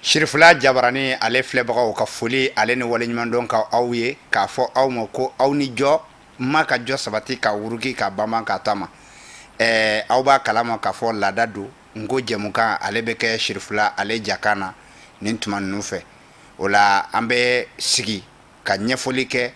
Sirifila jabarani ale filɛbagaw ka foli ale ni waleɲumandɔn ka aw ye k'a fɔ aw ma ko aw ni jɔ ma ka jɔ sabati ka wuruki ka banban ka taama ɛɛ aw b'a kalama k'a fɔ laada don n ko jɛmukan ale bɛ kɛ sirifila ale jakan na nin tuma ninnu fɛ. O la an bɛ sigi ka ɲɛfɔli kɛ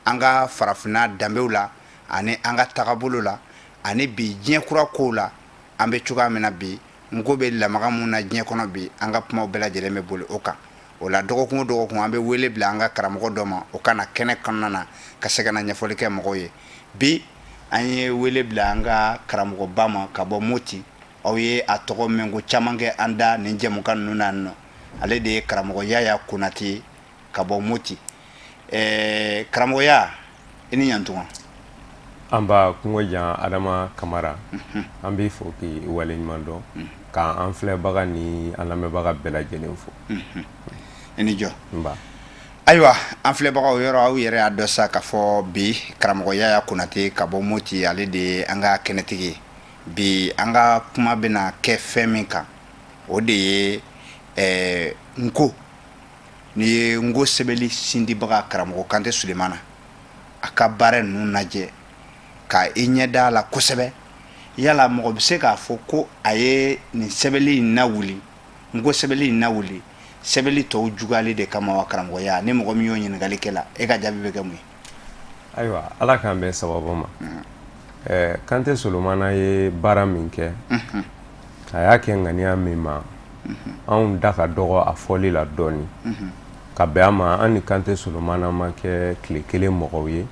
an ka farafinna danbew la ani an ka tagabolo la ani bi diɲɛ kura kow la an bɛ cogoya min na bi n ko bɛ lamaga mun na diɲɛ kɔnɔ bi an ka kumaw bɛɛ lajɛlen bɛ boli o kan. O la dɔgɔkun o dɔgɔkun an bɛ wele bila an ka karamɔgɔ dɔ ma o ka na kɛnɛ kɔnɔna na ka se ka na ɲɛfɔli kɛ mɔgɔw ye. Bi an ye wele bila an ka karamɔgɔba ma ka bɔ Moti. Aw ye a tɔgɔ mɛn ko caman kɛ an da nin jɛmukan ninnu na nɔ. Ale de ye karamɔgɔ Yaya Konate ye ka bɔ Moti. Ɛɛ karamɔgɔya i ni ɲantuma. Anba kungo jan Adama Kamara an b'i fo k'i waleɲuman dɔn k'an filɛbaga ni an lamɛnbaga bɛɛ lajɛlen fo. I ni jɔ. Nba. Ayiwa an filɛbagaw yɔrɔ aw yɛrɛ y'a dɔn sa k'a fɔ bi karamɔgɔ Yaya Konate ka bɔ Moti ale de ye an ka kɛnɛtigi ye. Bi an ka kuma bɛna kɛ fɛn min kan o de ye ɛɛ nko n'i ye nko sɛbɛnni sindibaga karamɔgɔ Kante Sulemana a ka baara ninnu lajɛ ka i ɲɛ da a la kosɛbɛ yala mɔgɔ bɛ se k'a fɔ ko a ye nin sɛbɛnni in lawuli nko sɛbɛnni in lawuli sɛbɛnni tɔw juguyali de kama wa karamɔgɔya ni mɔgɔ min y'o ɲininkali kɛ la e ka jaabi bɛ kɛ mun ye? Ayiwa ala k'an bɛn sababu ma. Kante Solomana ye baara min kɛ, a y'a kɛ ŋaniya min ma, anw da ka dɔgɔ a fɔli la dɔɔnin ka bɛn a ma. An ni Kante Solomana ma kɛ tile kelen mɔgɔw ye,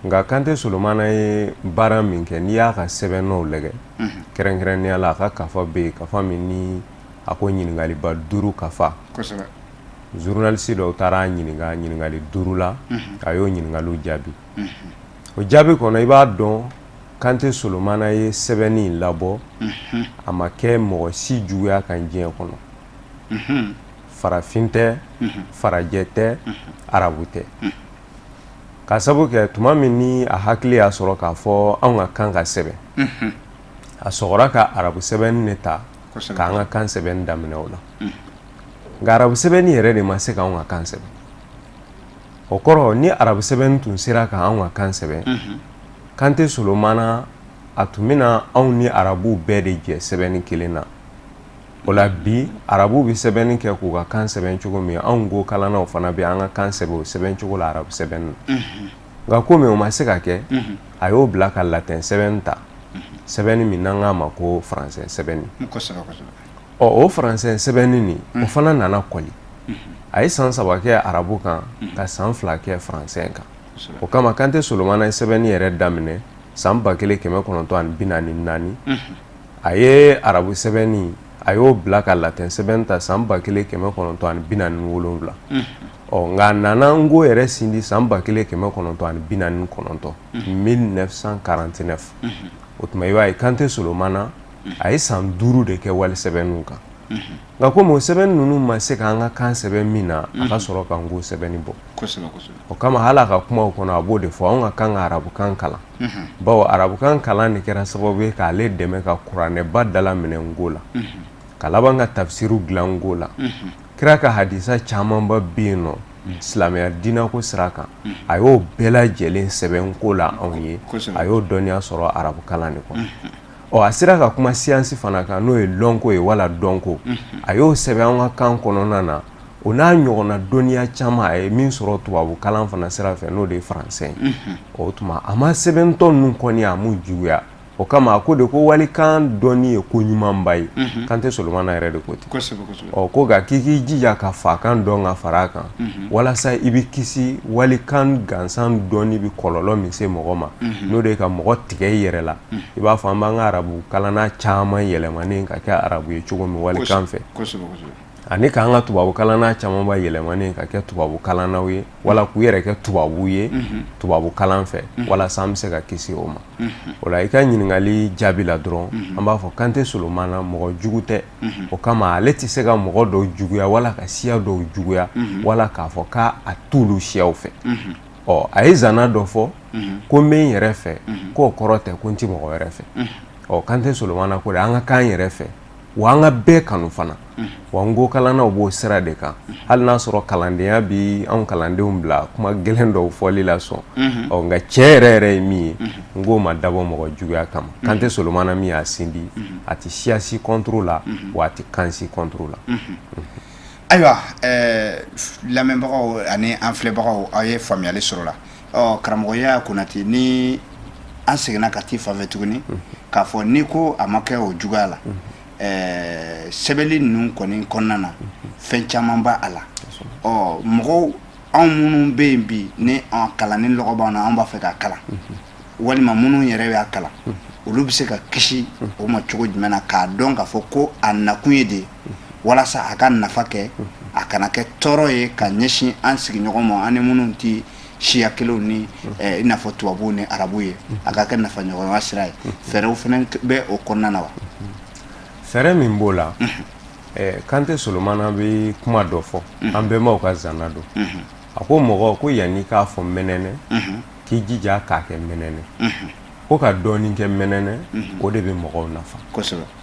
nka Kante Solomana ye baara min kɛ, n'i y'a ka sɛbɛnw lajɛ, kɛrɛnkɛrɛnnenya la a ka kafa bɛ yen, kafa min ni a ko ɲininkaliba duuru kafa. Journaliste dɔw taara a ɲininka ɲininkali duuru la, a y'o ɲininkaliw jaabi. O jaabi kɔnɔ, i b'a dɔn Kante Solomana ye sɛbɛnni in labɔ, a ma kɛ mɔgɔ si juguya kan diɲɛ kɔnɔ. Farafin tɛ, farajɛ tɛ, arabu tɛ. Ka sabu kɛ tuma min ni a hakili y'a sɔrɔ k'a fɔ anw ka kan ka sɛbɛn, a sɔgɔra ka arabu sɛbɛnni de ta k'an ka kan sɛbɛnni daminɛ o la. Nka arabu sɛbɛnni yɛrɛ de ma se k'anw ka kan sɛbɛn. O kɔrɔ, ni arabu sɛbɛnni tun sera ka anw ka kan sɛbɛn, Kante Solomana a tun bɛna anw ni arabuw bɛɛ de jɛ sɛbɛnni kelen na. O la bi arabuw bɛ sɛbɛnni kɛ k'u ka kan sɛbɛn cogo min, anw nko kalannaw fana bɛ an ka kan sɛbɛn o sɛbɛn cogo la arabu sɛbɛnni na. Nka komi o ma se ka kɛ, a y'o bila ka latɛn sɛbɛnni ta, sɛbɛnni min n'an k'a ma ko faransɛ sɛbɛnni. Ɔ o faransɛ sɛbɛnni nin, o fana nana kɔli. A ye san 3 kɛ arabu kan ka san 2 kɛ faransɛ kan. O kama Kante Solomana ye sɛbɛnni yɛrɛ daminɛ san 1944. A ye arabu sɛbɛnni, a y'o bila ka latɛn sɛbɛn ta san 1947. Ɔ nka a nana nko yɛrɛ sindi san 1949, 1949. O tuma i b'a ye Kante Solomana a ye san 5 de kɛ wali sɛbɛnniw kan. Nka komi o sɛbɛnni ninnu ma se k'an ka kan sɛbɛn min na, a ka sɔrɔ ka nko sɛbɛnni bɔ. O kama hali a ka kumaw kɔnɔ, a b'o de fɔ, anw ka kan ka arabukan kalan, bawo arabukan kalan de kɛra sababu ye k'ale dɛmɛ ka kuranɛba dalaminɛ nko la, ka laban ka tafisiru dilan nko la. Kira ka hadisa camanba bɛ yen nɔ silamɛya diinɛko sira kan, a y'o bɛɛ lajɛlen sɛbɛn nko la anw ye. A y'o dɔnniya sɔrɔ arabukalan de kɔnɔ. Ɔ a sera ka kuma siyansi fana kan, n'o ye lɔnko ye wala dɔnko, a y'o sɛbɛn an ka kan kɔnɔna na. O n'a ɲɔgɔnna dɔnniya caman a ye min sɔrɔ tubabu kalan fana sira fɛ, n'o de ye faransɛ ye. O tuma a ma sɛbɛntɔ ninnu kɔni, a m'u juguya. O kama a ko de ko walikan dɔnni ye ko ɲumanba ye. Kante Solomana yɛrɛ de ko ten. Ɔ ko nka k'i k'i jija ka fakan dɔn ka fara a kan, walasa i bɛ kisi walikan gansan dɔnni bɛ kɔlɔlɔ min se mɔgɔ ma, n'o de ye ka mɔgɔ tigɛ i yɛrɛ la. I b'a fɔ an b'an ka arabu kalanna caman yɛlɛmanen ka kɛ arabu ye cogo min walikan fɛ, ani k'an ka tubabu kalanna camanba yɛlɛmanen ka kɛ tubabu kalannaw ye, wala k'u yɛrɛ kɛ tubabu ye tubabu kalan fɛ, walasa an bɛ se ka kisi o ma. O la i ka ɲininkali jaabi la dɔrɔn, an b'a fɔ Kante Solomana mɔgɔ jugu tɛ. O kama ale tɛ se ka mɔgɔ dɔw juguya wala ka siya dɔw juguya wala k'a fɔ k'a t'olu siyaw fɛ. Ɔ a ye zana dɔ fɔ ko n bɛ n yɛrɛ fɛ, k'o kɔrɔ tɛ ko n tɛ mɔgɔ wɛrɛ fɛ. Ɔ Kante Solomana ko de an ka kan yɛrɛ fɛ. Wa an ka bɛɛ kanu fana. Wa nkokalannaw b'o sira de kan, hali n'a sɔrɔ kalandenya bi anw kalandenw bila kuma gɛlɛn dɔw fɔli la sɔn. Ɔ, nka tiɲɛ yɛrɛ yɛrɛ ye min ye, nko ma dabɔ mɔgɔ juguya kama. Kante Solomana min y'a sindi, a tɛ siya si contre la, wa a tɛ kan si contre la. Ayiwa, lamɛnbagaw ani an filɛbagaw, aw ye faamuyali sɔrɔ la. Ɔ, karamɔgɔ Yaya Konate, ni an seginna ka t'i fanfɛ tuguni k'a fɔ n'i ko a ma kɛ o juguya la, sɛbɛnni ninnu kɔni kɔnɔna na, fɛn caman b'a a la. Ɔ, mɔgɔw, anw minnu bɛ yen bi, ni an kalanni lɔgɔ b'an na, an b'a fɛ k'a kalan, walima minnu yɛrɛ y'a kalan, olu bɛ se ka kisi o ma cogo jumɛn na, k'a dɔn k'a fɔ ko a nakun ye de walasa a ka nafa kɛ, a kana kɛ tɔɔrɔ ye ka ɲɛsin an sigiɲɔgɔn ma, an ni minnu tɛ siya kelenw ni i n'a fɔ tubabuw ni arabu ye, a ka kɛ nafa ɲɔgɔnya sira ye? Fɛɛrɛw fana bɛ o kɔnɔna na wa? Fɛɛrɛ min b'o la, Kante Solomana bɛ kuma dɔ fɔ, an bɛnbaw ka zanna don. A ko mɔgɔ ko yanni k'a fɔ mɛnɛnɛ, k'i jija k'a kɛ mɛnɛnɛ, ko ka dɔɔnin kɛ mɛnɛnɛ, o de bɛ mɔgɔw nafa.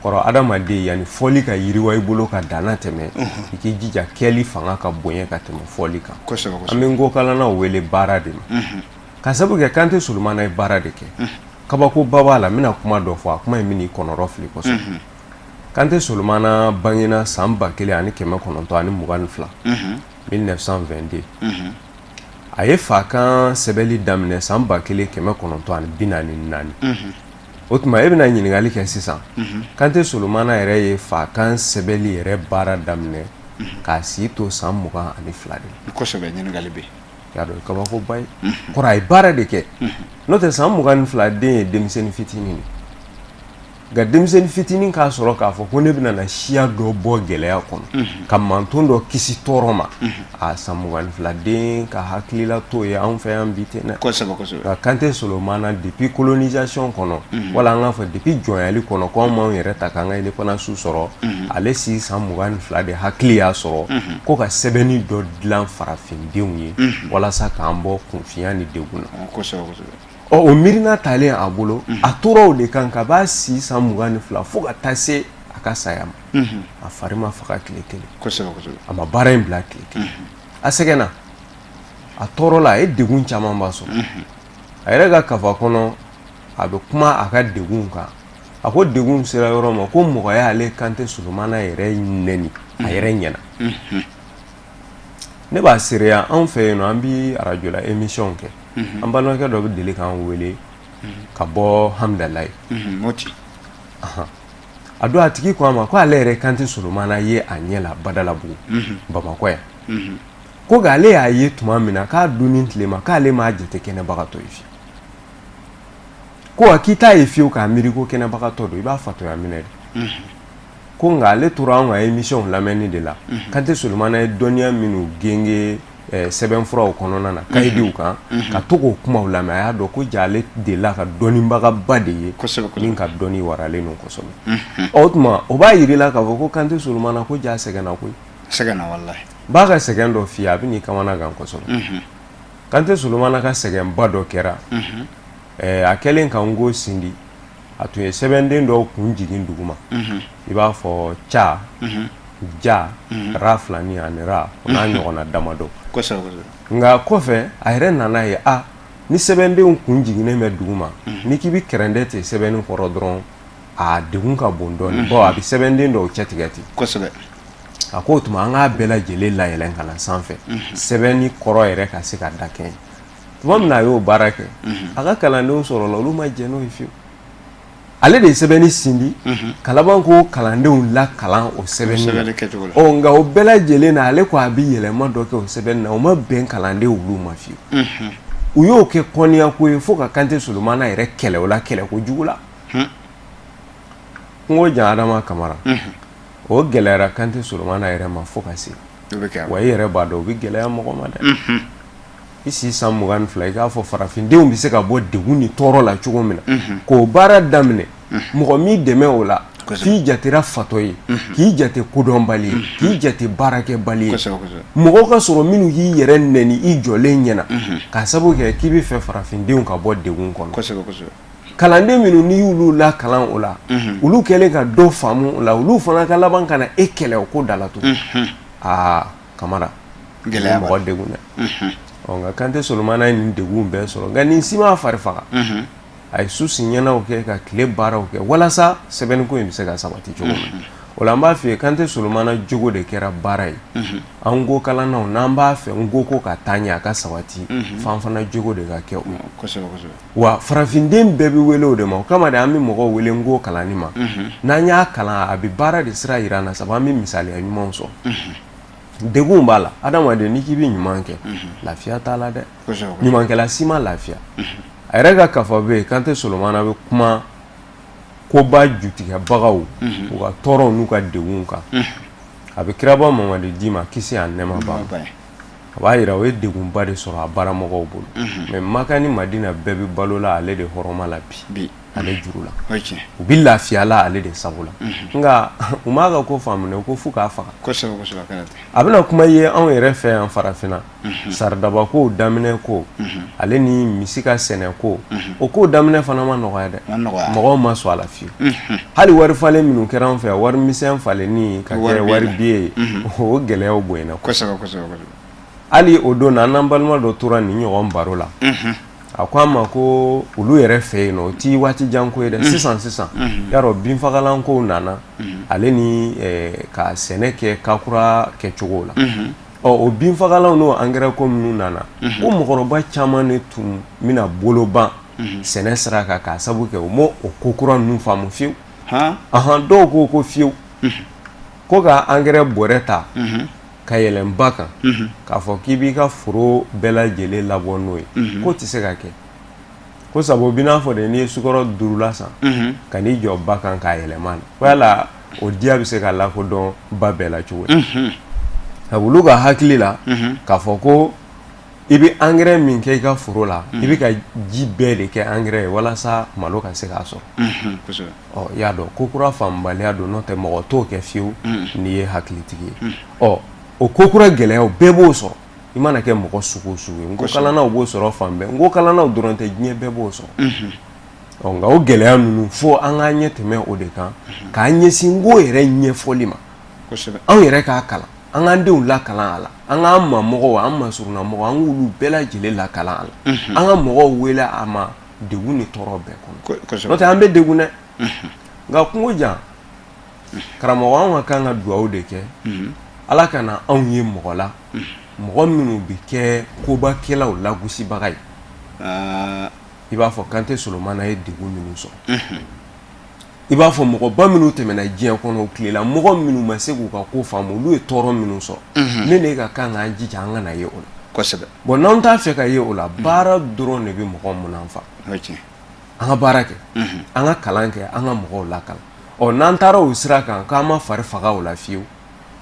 Kɔrɔ, adamaden, yanni fɔli ka yiriwa i bolo ka danna tɛmɛ, i k'i jija kɛli fanga ka bonya ka tɛmɛ fɔli kan. An bɛ nkokalannaw wele baara de ma, ka sabu kɛ Kante Solomana ye baara de kɛ. Kabakoba b'a la. N bɛna kuma dɔ fɔ, a kuma in bɛn'i kɔnɔrɔ fili kosɛbɛ. Kante Solomana bangena san 1922, 1922. A ye fakan sɛbɛnni daminɛ san 1944. O tuma, e bɛna ɲininkali kɛ sisan, Kante Solomana yɛrɛ ye fakan sɛbɛnni yɛrɛ baara daminɛ k'a si to san 22 de la. Kosɛbɛ, ɲininkali bɛ. Y'a dɔn, kabakoba ye. Kɔrɔ, a ye baara de kɛ. N'o tɛ, san 22 den ye denmisɛnnin fitinin de. Nka denmisɛnnin fitinin k'a sɔrɔ k'a fɔ ko ne bɛna na siya dɔ bɔ gɛlɛya kɔnɔ, ka manton dɔ kisi tɔɔrɔ ma, a san 22 den ka hakilila t'o ye anw fɛ yan bi ten dɛ. Nka Kante Solomana, depuis colonisation kɔnɔ, wala an k'a fɔ depuis jɔnyali kɔnɔ, ko anw m'anw yɛrɛ ta k'an ka indépendance sɔrɔ, ale si san 22 de hakili y'a sɔrɔ ko ka sɛbɛnni dɔ dilan farafindenw ye walasa k'an bɔ kunfinya ni degun na. Ɔ, o miirina talen a bolo, a tora o de kan ka b'a si san 22 fo ka taa se a ka saya ma. A fari ma faga tile kelen, a ma baara in bila tile kelen. A sɛgɛnna, a tɔɔrɔla, a ye degun camanba sɔrɔ. A yɛrɛ ka kafa kɔnɔ, a bɛ kuma a ka degun kan. A ko degun sera yɔrɔ ma ko mɔgɔ y'ale Kante Solomana yɛrɛ nɛni a yɛrɛ ɲɛna. Ne b'a seereya, anw fɛ yen nɔ, an bɛ arajo la émission kɛ. An balimakɛ dɔ bɛ deli k'an wele ka bɔ Hamdalayi. Moti. A don, a tigi ko a ma ko ale yɛrɛ Kante Solomana ye a ɲɛ la Badalabugu, Bamakɔ yan. Ko nka ale y'a ye tuma min na, k'a don ni tile ma, k'ale m'a jate kɛnɛbagatɔ ye fiyewu. Ko wa k'i t'a ye fiyewu k'a miiri ko kɛnɛbagatɔ don, i b'a fatɔya minɛ de. Ko nka ale tora anw ka émission lamɛnni de la. Kante Solomana ye dɔnniya minnu genge sɛbɛnfuraw kɔnɔna na, kayidiw kan, ka to k'o kumaw lamɛn, a y'a dɔn ko ja ale delila ka dɔnnibagaba de ye min ka dɔnni waralen don kosɛbɛ. Ɔ, o tuma, o b'a yir'i la k'a fɔ ko Kante Solomana, ko ja sɛgɛnna koyi. Sɛgɛnna walahi. N b'a ka sɛgɛn dɔ f'i ye, a bɛ n'i kamana gan kosɛbɛ. Kante Solomana ka sɛgɛnba dɔ kɛra a kɛlen ka nko sindi, a tun ye sɛbɛnden dɔw kun jigin duguma, i b'a fɔ ca, ja, ra filani ani ra, o n'a ɲɔgɔnna damadɔ. Nka kɔfɛ, a yɛrɛ nana ye, a ni sɛbɛndenw kun jiginnen bɛ duguma, n'i k'i bɛ kɛrɛndɛ ten sɛbɛnni kɔrɔ dɔrɔn, a degun ka bon dɔɔnin. Bon, a bɛ sɛbɛnden dɔw cɛtigɛ ten. A ko o tuma, an k'a bɛɛ lajɛlen layɛlɛn ka na sanfɛ, sɛbɛnni kɔrɔ yɛrɛ ka se ka dakɛɲɛ. Tuma min na a y'o baara kɛ, a ka kalandenw sɔrɔla, olu ma jɛn n'o ye fiyewu. Ale de ye sɛbɛnni sindi ka laban ko kalandenw lakalan o sɛbɛnni kɛcogo la. Ɔ, nka o bɛɛ lajɛlen na, ale ko a bɛ yɛlɛma dɔ kɛ o sɛbɛnni na, o ma bɛn kalandenw olu ma fiyewu. U y'o kɛ kɔniya ko ye fo ka Kante Solomana yɛrɛ kɛlɛ o la, kɛlɛ ko jugu la. Kungo jan, Adama Kamara, o gɛlɛyara Kante Solomana yɛrɛ ma fo ka se. Wa i yɛrɛ b'a dɔn, o bɛ gɛlɛya mɔgɔ ma dɛ. I si san 22, i k'a fɔ farafindenw bɛ se ka bɔ degun ni tɔɔrɔ la cogo min na, k'o baara daminɛ, mɔgɔ m'i dɛmɛ o la, k'i jatera fatɔ ye, k'i jate kodɔnbali ye, k'i jate baarakɛbali ye, mɔgɔ ka sɔrɔ minnu y'i yɛrɛ nɛni i jɔlen ɲɛna k'a sababu kɛ k'i bɛ fɛ farafindenw ka bɔ degun kɔnɔ. Kalanden minnu n'i y'olu lakalan o la, olu kɛlen ka dɔ faamu o la, olu fana ka laban ka na e kɛlɛ o ko da la tugun. Aa Kamara, gɛlɛya mɔgɔ degun dɛ. Ɔ nka Kante Solomana ye nin degun bɛɛ sɔrɔ, nka nin si m'a fari faga. A ye su siɲɛnaw kɛ ka tile baaraw kɛ walasa sɛbɛnniko in bɛ se ka sabati cogo min. O la, an b'a f'i ye, Kante Solomana jogo de kɛra baara ye. An nko kalannaw, n'an b'a fɛ nko ko ka taa ɲɛ, a ka sabati, f'an fana jogo de ka kɛ o ye. Wa farafinden bɛɛ bɛ wele o de ma. O kama de an bɛ mɔgɔw wele nko kalanni ma. N'an y'a kalan, a bɛ baara de sira jira an na, sabu an bɛ misaliya ɲumanw sɔrɔ. Degun b'a la. Adamaden, n'i k'i bɛ ɲuman kɛ, lafiya t'a la dɛ. Ɲumankɛla si ma lafiya. A yɛrɛ ka kafa bɛ yen, Kante Solomana bɛ kuma koba jutigɛbagaw, u ka tɔɔrɔw n'u ka degun kan. A bɛ kiraba Mamadu d'i ma, kisi a nɛɛma b'a ma. A b'a jira o ye degunba de sɔrɔ a baaramɔgɔw bolo, mais Maka ni Madina bɛɛ bɛ balo la ale de hɔrɔma la bi, ale juru la. U bɛ lafiya la ale de sabu la. Nka u m'a ka ko faamu, ko f'u k'a faga. A bɛna kuma ye anw yɛrɛ fɛ yan farafinna, saridaba ko daminɛ ko, ale ni misi ka sɛnɛ ko, o ko daminɛ fana ma nɔgɔya dɛ. Mɔgɔw ma sɔn a la fiyewu. Hali wari falen minnu kɛra an fɛ yan, wari misɛn falenni ka kɛ wari biye ye, o gɛlɛyaw bonyana. Hali o don na, an n'an balima dɔ tora nin ɲɔgɔn baro la. A ko an ma ko olu yɛrɛ fɛ yen nɔ, o ti waati jan ko ye dɛ. Sisan sisan, yarɔ, binfagalan kow nana, ale ni ka sɛnɛ kɛ kakura kɛcogo la. Ɔ o binfagalanw n'o angɛrɛ ko minnu nana, ko mɔgɔkɔrɔba caman de tun bɛna bolo ban sɛnɛ sira kan, k'a sabu kɛ u ma o ko kura ninnu faamu fiyewu. Ahan, dɔw ko ko fiyewu, ko ka angɛrɛ bɔrɛ ta ka yɛlɛn ba kan k'a fɔ k'i b'i ka foro bɛɛ lajɛlen labɔ n'o ye, k'o tɛ se ka kɛ, ko sabu o b'i n'a fɔ de n'i ye sukaro durula san ka n'i jɔ ba kan k'a yɛlɛma na, ko yala o diya bɛ se ka lakodɔn ba bɛɛ la cogo di? Olu ka hakili la, k'a fɔ ko i bɛ angɛrɛ min kɛ i ka foro la, i bɛ ka ji bɛɛ de kɛ angɛrɛ ye walasa malo ka se k'a sɔrɔ. Ɔ i y'a dɔn, ko kura faamubaliya don, n'o tɛ mɔgɔ t'o kɛ fiyewu n'i ye hakilitigi ye. Ɔ o ko kura gɛlɛyaw bɛɛ b'o sɔrɔ. I mana kɛ mɔgɔ sugu o sugu ye, nko kalannaw b'o sɔrɔ fan bɛɛ, nko kalannaw dɔrɔn tɛ, diɲɛ bɛɛ b'o sɔrɔ. Ɔ nka o gɛlɛya ninnu, fo an k'an ɲɛ tɛmɛ o de kan, k'an ɲɛsin nko yɛrɛ ɲɛfɔli ma. Anw yɛrɛ k'a kalan, an k'an denw lakalan a la, an k'an mamɔgɔw, an masurunnamɔgɔw, an k'olu bɛɛ lajɛlen lakalan a la, an ka mɔgɔw wele a ma degun ni tɔɔrɔ bɛɛ kɔnɔ, n'o tɛ an bɛ degun dɛ. Nka kungo jan, karamɔgɔ, anw ka kan ka dugawu de kɛ, Ala kana anw ye mɔgɔ la, mɔgɔ minnu bɛ kɛ kobakɛlaw lagosibaga ye. I b'a fɔ Kante Solomana ye degun minnu sɔrɔ, i b'a fɔ mɔgɔba minnu tɛmɛna diɲɛ kɔnɔ, o tilela mɔgɔ minnu ma se k'u ka ko faamu, olu ye tɔɔrɔ minnu sɔrɔ. Ne ne ka kan k'an jija an kana ye o la. Bon, n'an t'a fɛ ka ye o la, baara dɔrɔn de bɛ mɔgɔ munafa. An ka baara kɛ, an ka kalan kɛ, an ka mɔgɔw lakalan. Ɔ n'an taara o sira kan, k'an ma fari faga o la fiyewu,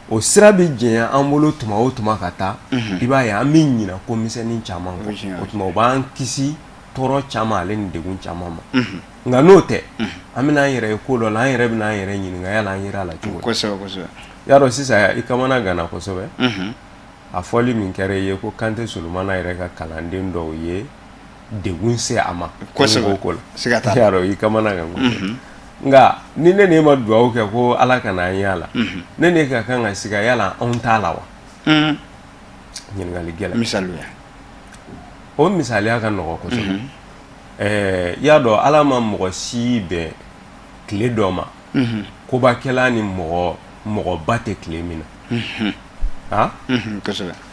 o sira bɛ janya an bolo tuma o tuma ka taa, i b'a ye an bɛ ɲinɛ ko misɛnnin caman kɔ. O tuma o b'an kisi tɔɔrɔ caman ale ni degun caman ma. Nka n'o tɛ, an bɛna an yɛrɛ ye ko dɔ la, an yɛrɛ bɛna an yɛrɛ ɲininka yala an yera a la cogo di. Y'a dɔn, sisan i kamana ganna kosɛbɛ, a fɔli min kɛra i ye ko Kante Solomana yɛrɛ ka kalanden dɔw ye degun se a ma ko la, y'a dɔn i kamana gan. Nka ni ne n'e ma dugawu kɛ ko Ala kana an y'a la, ne n'e ka kan ka siga yala anw t'a la wa? Ɲininkali gɛlɛn. Misaliya. O misaliya ka nɔgɔ kosɛbɛ. I y'a dɔn, Ala ma mɔgɔ si bɛn tile dɔ ma, kobakɛla ni mɔgɔ mɔgɔba tɛ tile min na.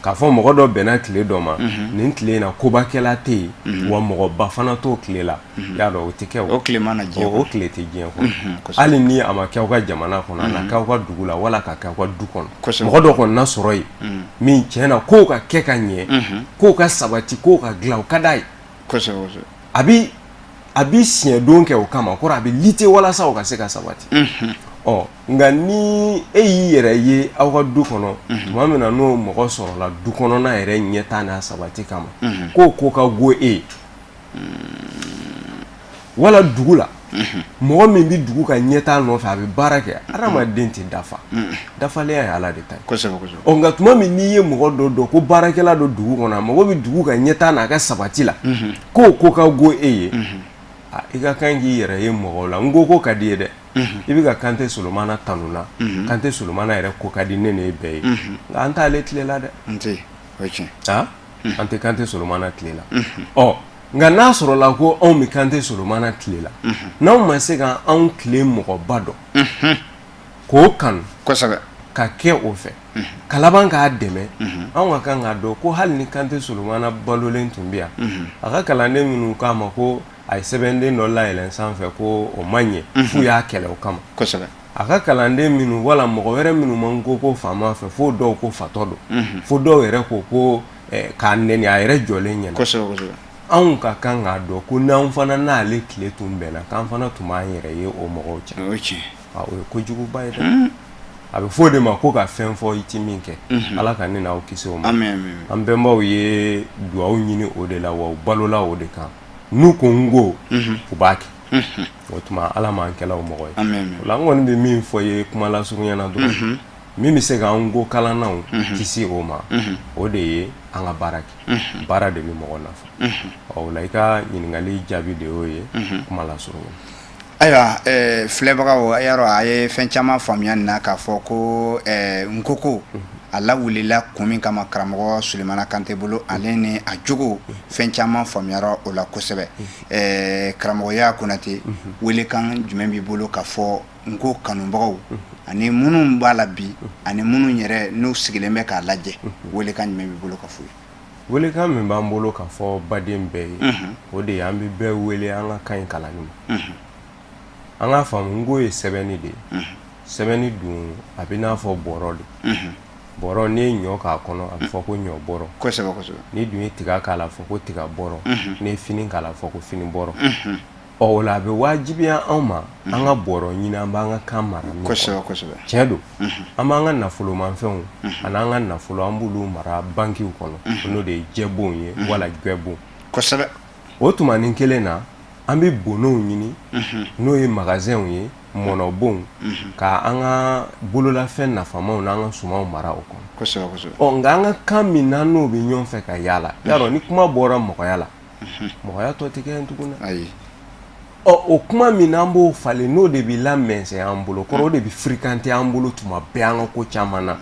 K'a fɔ mɔgɔ dɔ bɛnna tile dɔ ma, nin tile in na kobakɛla tɛ yen, wa mɔgɔba fana t'o tile la, i y'a dɔn o tɛ kɛ. O tile ma na diɲɛ. O tile tɛ diɲɛ kɔnɔ. Hali ni a ma kɛ aw ka jamana kɔnɔ, a na kɛ aw ka dugu la, wala ka kɛ aw ka du kɔnɔ, mɔgɔ dɔ kɔni na sɔrɔ yen min tiɲɛ na kow ka kɛ ka ɲɛ, kow ka sabati, kow ka dilan, o ka d'a ye. A bɛ siɲɛdon kɛ o kama, kɔrɔ a bɛ lutter walasa o ka se ka sabati. Ɔ nka ni e y'i yɛrɛ ye aw ka du kɔnɔ, tuma min na n'o mɔgɔ sɔrɔla du kɔnɔna yɛrɛ ɲɛtaa n'a sabati kama, k'o ko ka go e ye, wala dugu la mɔgɔ min bɛ dugu ka ɲɛtaa nɔfɛ, a bɛ baara kɛ. Adamaden tɛ dafa, dafalenya ye Ala de ta ye. Ɔ nka tuma min n'i ye mɔgɔ dɔ dɔn ko baarakɛla don dugu kɔnɔ, a mago bɛ dugu ka ɲɛtaa n'a ka sabati la, k'o ko ka go e ye. I ka kan k'i yɛrɛ ye mɔgɔw la, n ko ka di ye dɛ. I bɛ ka Kante Solomana tanu na, Kante Solomana yɛrɛ ko ka di ne ni e bɛɛ ye, nka an t'ale tile la dɛ. An tɛ, o ye tiɲɛ. An tɛ Kante Solomana tile la. Ɔ, nka n'a sɔrɔla ko anw bɛ Kante Solomana tile la, n'anw ma se ka anw tile mɔgɔba dɔn k'o kanu ka kɛ o fɛ ka laban k'a dɛmɛ, anw ka kan k'a dɔn ko hali ni Kante Solomana balolen tun bɛ yan, a ka kalanden minnu k'a ma ko a ye sɛbɛnden dɔ layɛlɛn sanfɛ ko o ma ɲɛ, f'u y'a kɛlɛ o kama. A ka kalanden minnu wala mɔgɔ wɛrɛ minnu ma nko ko faama fɛ, fo dɔw ko fatɔ don, fo dɔw yɛrɛ ko ko k'a nɛni a yɛrɛ jɔlen ɲɛna. Anw ka kan k'a dɔn ko n'anw fana n'ale tile tun bɛnna, k'an fana tun b'an yɛrɛ ye o mɔgɔw cɛ. O ye kojuguba ye dɛ. A bɛ fɔ o de ma ko ka fɛn fɔ i ti min kɛ. Ala ka ne n'aw kisi o ma. An bɛnbaw ye dugawu ɲini o de la, wa u balola o de kan. N'u ko n ko, u b'a kɛ. O tuma Ala m'an kɛla o mɔgɔ ye. O la, n kɔni bɛ min fɔ ye kuma lasurunya na dɔrɔn, min bɛ se k'an ko kalannaw kisi o ma, o de ye an ka baara kɛ. Baara de bɛ mɔgɔ nafa. O la, i ka ɲininkali jaabi de y'o ye kuma lasurunya. Ayiwa, filɛbagaw, a y'a dɔn a ye fɛn caman faamuya nin na k'a fɔ ko nkoko a lawulila kun min kama karamɔgɔ Sulemana Kante bolo, ale ni a jogo, fɛn caman faamuyara o la kosɛbɛ. Karamɔgɔya Konate, welekan jumɛn b'i bolo ka fɔ nko kanubagaw ani minnu b'a la bi ani minnu yɛrɛ n'u sigilen bɛ k'a lajɛ? Welekan jumɛn b'i bolo ka fɔ? Welekan min b'an bolo ka fɔ baden bɛɛ ye, o de ye an bɛ bɛɛ wele an ka kan in kalanni ma. An k'a faamu, nko ye sɛbɛnni de ye. Sɛbɛnni dun, a bɛ n'a fɔ bɔrɔ de. Bɔrɔ, n'i ye ɲɔ k'a kɔnɔ, a bɛ fɔ ko ɲɔ bɔrɔ. N'i dun ye tiga k'a la, a fɔ ko tiga bɔrɔ. N'i ye fini k'a la, a fɔ ko fini bɔrɔ. Ɔ, o la, a bɛ wajibiya anw ma an ka bɔrɔ ɲini an b'an ka kan mara min kɔnɔ. Tiɲɛ don, an b'an ka nafolomafɛnw ani an ka nafolo, an b'olu mara bankiw kɔnɔ, n'o de ye jɛbonw ye wala gwɛbon. O tuma ni kelen na, an bɛ bononw ɲini, n'o ye magasinw ye, mɔnɔbonw, ka an ka bololafɛn nafamaw n'an ka sumanw mara o kɔnɔ. Ɔ, nka an ka kan min n'an n'o bɛ ɲɔgɔn fɛ ka yaala, y'a dɔn ni kuma bɔra mɔgɔya la, mɔgɔya tɔ tɛ kɛ yen tuguni. Ayi. Ɔ, o kuma min n'an b'o falen, n'o de bɛ lamɛnsɛn an bolo kɔrɔ, o de bɛ fréquenter an bolo tuma bɛɛ an ka ko caman na,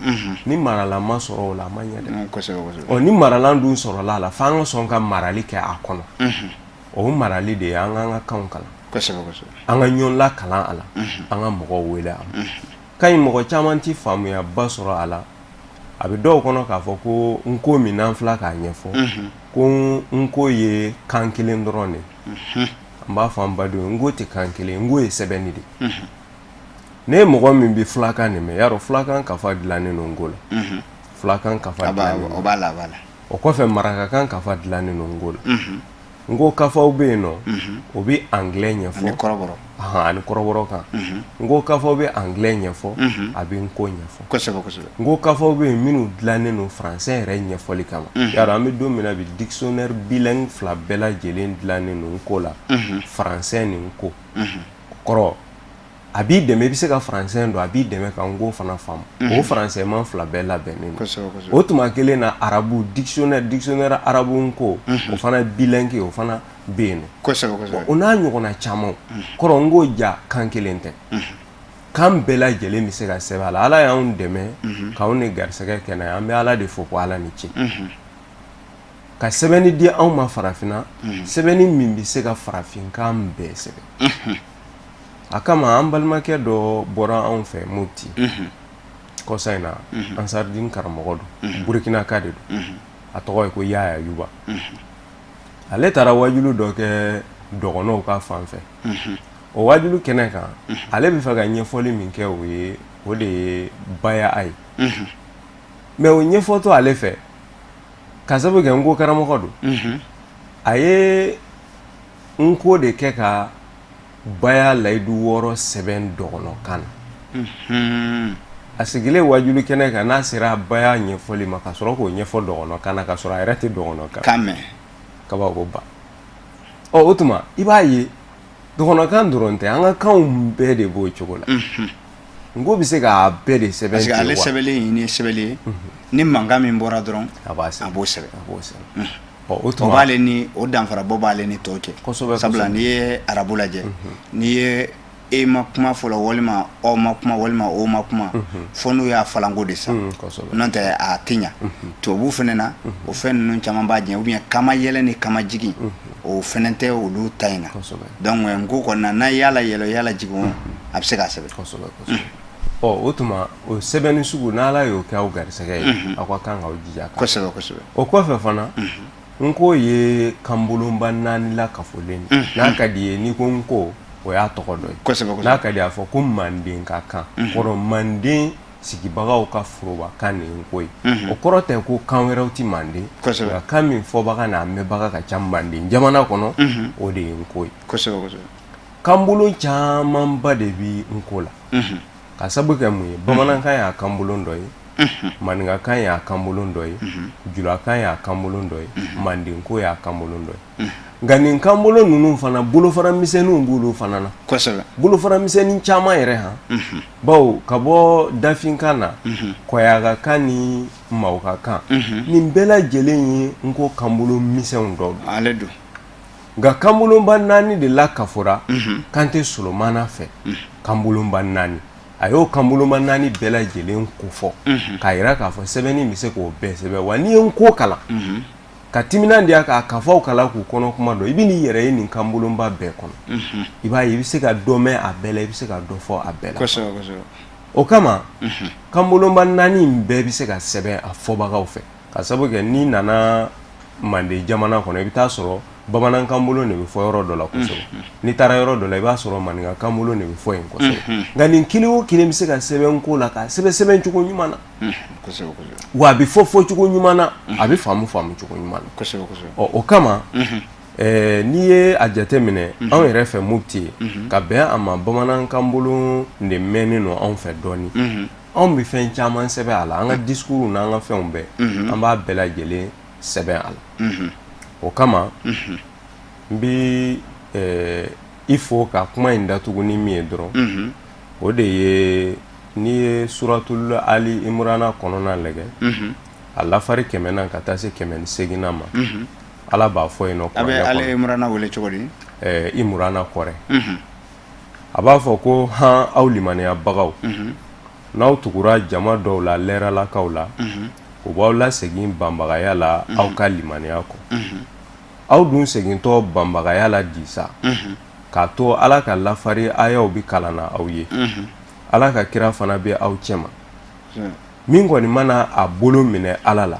ni maralan ma sɔrɔ o la, a ma ɲɛ dɛ. Ɔ, ni maralan dun sɔrɔla a la, f'an ka sɔn ka marali kɛ a kɔnɔ. O marali de ye an k'an ka kanw kalan, an ka ɲɔgɔn lakalan a la, an ka mɔgɔw wele a ma. Kan in, mɔgɔ caman tɛ faamuyaba sɔrɔ a la. A bɛ dɔw kɔnɔ k'a fɔ ko nko min n'an fila k'a ɲɛfɔ, ko nko ye kan kelen dɔrɔn de. An b'a fɔ an badenw ye, nko tɛ kan kelen, nko ye sɛbɛnni de. Ne ye mɔgɔ min bɛ fulakan de mɛn, y'a dɔn fulakan kafa dilannen don nko la, fulakan kafa o b'a la, a b'a la. O kɔfɛ, marakakan kafa dilannen don nko la. Nko kafaw bɛ yen nɔ, o bɛ anglais ɲɛfɔ. Ani kɔrɔbɔrɔ. Ani kɔrɔbɔrɔ kan. Nko kafaw bɛ anglais ɲɛfɔ, a bɛ nko ɲɛfɔ. Nko kafaw bɛ yen minnu dilannen don français yɛrɛ ɲɛfɔli kama. Y'a dɔn an bɛ don min na bi, dictionnaire bilingue fila bɛɛ lajɛlen dilannen don nko la, français ni nko. Kɔrɔ, a b'i dɛmɛ, i bɛ se ka français dɔn, a b'i dɛmɛ ka nko fana faamu. O français man fila bɛɛ labɛnnen don. O tuma kelen na, arabu dictionnaire arabu nko, o fana bilingue, o fana bɛ yen nɔ. O n'a ɲɔgɔnna caman. Kɔrɔ, nko ja kan kelen tɛ, kan bɛɛ lajɛlen bɛ se ka sɛbɛn a la. Ala y'anw dɛmɛ k'anw ni garisɛgɛ kɛnɛ, an bɛ Ala de fo ko Ala ni ce ka sɛbɛnni di anw ma farafinna, sɛbɛnni min bɛ se ka farafinkan bɛɛ sɛbɛn. A kama, an balimakɛ dɔ bɔra anw fɛ Mopti kɔsa in na, Ansaridin karamɔgɔ don, Burkinaka de don, a tɔgɔ ye ko Yaya Yuba. Ale taara wajulu dɔ kɛ dɔgɔnɔw ka fan fɛ. O wajulu kɛnɛ kan, ale bɛ fɛ ka ɲɛfɔli min kɛ o ye, o de ye baya ye. Mais o ɲɛfɔtɔ ale fɛ, ka sababu kɛ nko karamɔgɔ don, a ye nko de kɛ ka baya layidu 6 sɛbɛn dɔgɔnɔkan na. A sigilen wajulu kɛnɛ kan, n'a sera baya ɲɛfɔli ma, ka sɔrɔ k'o ɲɛfɔ dɔgɔnɔkan na, ka sɔrɔ a yɛrɛ tɛ dɔgɔnɔkan mɛn. Kabako ba. Ɔ, o tuma i b'a ye, dɔgɔnɔkan dɔrɔn tɛ, an ka kanw bɛɛ de b'o cogo la. Nko bɛ se k'a bɛɛ de sɛbɛn. Parce que ale sɛbɛnni in ye sɛbɛnni ye, ni mankan min bɔra dɔrɔn, a b'a sɛbɛn. A b'o sɛbɛn. A b'o sɛbɛn. Ɔ, o tuma o b'ale ni o danfarabɔ b'ale ni tɔw cɛ. Kosɛbɛ. Sabula n'i ye arabu lajɛ, n'i ye e ma kuma fɔlɔ walima ɔ ma kuma walima o ma kuma, fo n'u y'a falanko de sa, n'o tɛ a tɛ ɲa. Tubabu fana na, o fɛn ninnu caman b'a jɛ, ou bien kama yɛlɛ ni kama jigin, o fana tɛ olu ta in na. Donc nko kɔni, n'a y'a layɛlɛ, y'a lajigin, a bɛ se k'a sɛbɛn. Ɔ, o tuma o sɛbɛnni sugu, n'Ala y'o kɛ aw garisɛgɛ ye, aw ka kan k'aw jija. Kosɛbɛ kosɛbɛ. O kɔfɛ fana, nko ye kanbolonba naani la kafolen ye. N'a ka di ye, n'i ko nko, o y'a tɔgɔ dɔ ye. N'a ka di, a fɔ ko manden ka kan kɔrɔ, manden sigibagaw ka foroba kan de ye nko ye. O kɔrɔ tɛ ko kan wɛrɛw tɛ manden, nka kan min fɔbaga n'a mɛnbaga ka ca manden jamana kɔnɔ, o de ye nko ye. Kanbolon camanba de bɛ nko la. Ka sabu kɛ mun ye? Bamanankan y'a kanbolon dɔ ye, maninkakan y'a kanbolon dɔ ye, julakan y'a kanbolon dɔ ye, mandenko y'a kanbolon dɔ ye. Nka nin kanbolon ninnu fana, bolofara misɛnninw b'olu fana na, bolofara misɛnnin caman yɛrɛ han, bawo ka bɔ dafinkan na, kɔyagakan ni mawkakan, nin bɛɛ lajɛlen ye nko kanbolon misɛnw dɔ. Ale don. Nka kanbolonba naani de la kafora Kante Solomana fɛ. Kanbolonba naani, a y'o kanbolonba naani bɛɛ lajɛlen kofɔ k'a jira k'a fɔ sɛbɛnni bɛ se k'o bɛɛ sɛbɛn. Wa n'i ye nko kalan ka timinandiya k'a kafaw kalan k'u kɔnɔ kuma dɔn, i bɛ n'i yɛrɛ ye nin kanbolonba bɛɛ kɔnɔ. I b'a ye, i bɛ se ka dɔ mɛn a bɛɛ la, i bɛ se ka dɔ fɔ a bɛɛ la. O kama, kanbolonba naani in bɛɛ bɛ se ka sɛbɛn a fɔbagaw fɛ. Ka sabu kɛ, n'i nana manden jamana kɔnɔ, i bɛ taa sɔrɔ bamanankan bolon de bɛ fɔ yɔrɔ dɔ la kosɛbɛ. N'i taara yɔrɔ dɔ la, i b'a sɔrɔ maninkakan bolon de bɛ fɔ yen kosɛbɛ. Nka nin kelen o kelen bɛ se ka sɛbɛn nko la, k'a sɛbɛn sɛbɛn cogo ɲuman na, wa a bɛ fɔ fɔcogo ɲuman na, a bɛ faamu faamu cogo ɲuman na. Ɔ, o kama, n'i ye a jateminɛ, anw yɛrɛ fɛ Mopti yen, ka bɛn a ma, bamanankan bolon de mɛnnen don anw fɛ dɔɔnin. Anw bɛ fɛn caman sɛbɛn a la, an ka discours n'an ka fɛnw bɛɛ, an b'a bɛɛ lajɛlen sɛbɛn a la. O kama, n bɛ i fo ka kuma in datugu ni min ye dɔrɔn, o de ye n'i ye Suratul Ali Imurana kɔnɔna lajɛ, a lafari 100nan ka taa se 108nan ma, Ala b'a fɔ yen nɔ. A bɛ Ali Imurana wele cogo di? Imurana kɔrɛ. A b'a fɔ ko: han, aw limaniyabagaw, n'aw tugura jama dɔw la lɛralakaw la, u b'aw lasegin banbagaya la aw ka limaniya kɔ. Aw dun segintɔ banbagaya la disa k'a to Ala ka lafari ayaw bɛ kalan na aw ye, Ala ka kira fana bɛ aw cɛma. Min kɔni mana a bolo minɛ Ala la,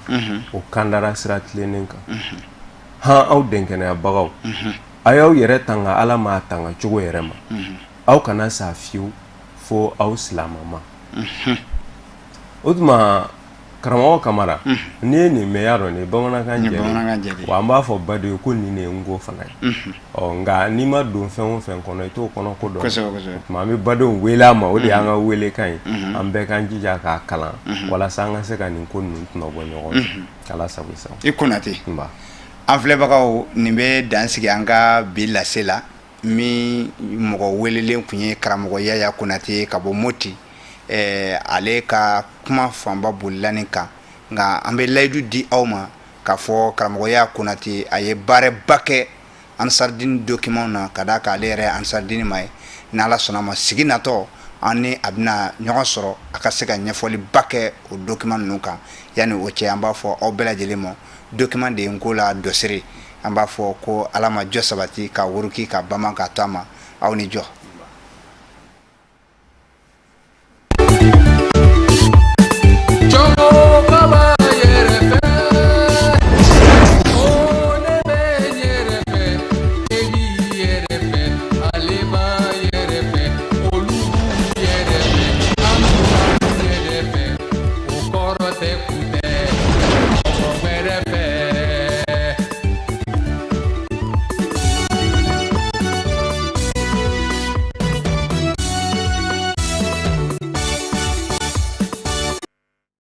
o kandara sira tilennen kan. Han, aw denkɛnɛyabagaw, a y'aw yɛrɛ tanga Ala ma a tanga cogo yɛrɛ ma. Aw kana sa fiyewu fo aw silamɛma. O tuma, karamɔgɔ Kamara, n'i ye nin mɛn, y'a dɔn nin ye bamanankan jɛ. Wa an b'a fɔ baden ye ko nin de ye nko fana ye. Ɔ, nka n'i ma don fɛn o fɛn kɔnɔ, i t'o kɔnɔ ko dɔn. O tuma, an bɛ badenw wele a ma, o de y'an ka welekan ye. An bɛɛ k'an jija k'a kalan walasa an ka se ka nin ko ninnu tɔnɔ bɔ ɲɔgɔn fɛ. Ala sago i sago. I Konate. An filɛbagaw, nin bɛ dan sigi an ka bi lase la. Min mɔgɔ welelen tun ye karamɔgɔ Yaya Konate ye ka bɔ Moti. Ale ka kuma fanba bolila nin kan, nka an bɛ layidu di aw ma k'a fɔ karamɔgɔ Yaya Konate, a ye baaraba kɛ Ansaridini document na, ka d'a kan ale yɛrɛ ye Ansaridini ma ye. N'Ala sɔnna ma, sigi natɔ, an ni a bɛna ɲɔgɔn sɔrɔ, a ka se ka ɲɛfɔliba kɛ o document ninnu kan. Yanni o cɛ, an b'a fɔ aw bɛɛ lajɛlen ma, document de ye nko la dɔsiri. An b'a fɔ ko Ala ma jɔ sabati ka wuruki ka bama ka to a ma. Aw ni jɔ.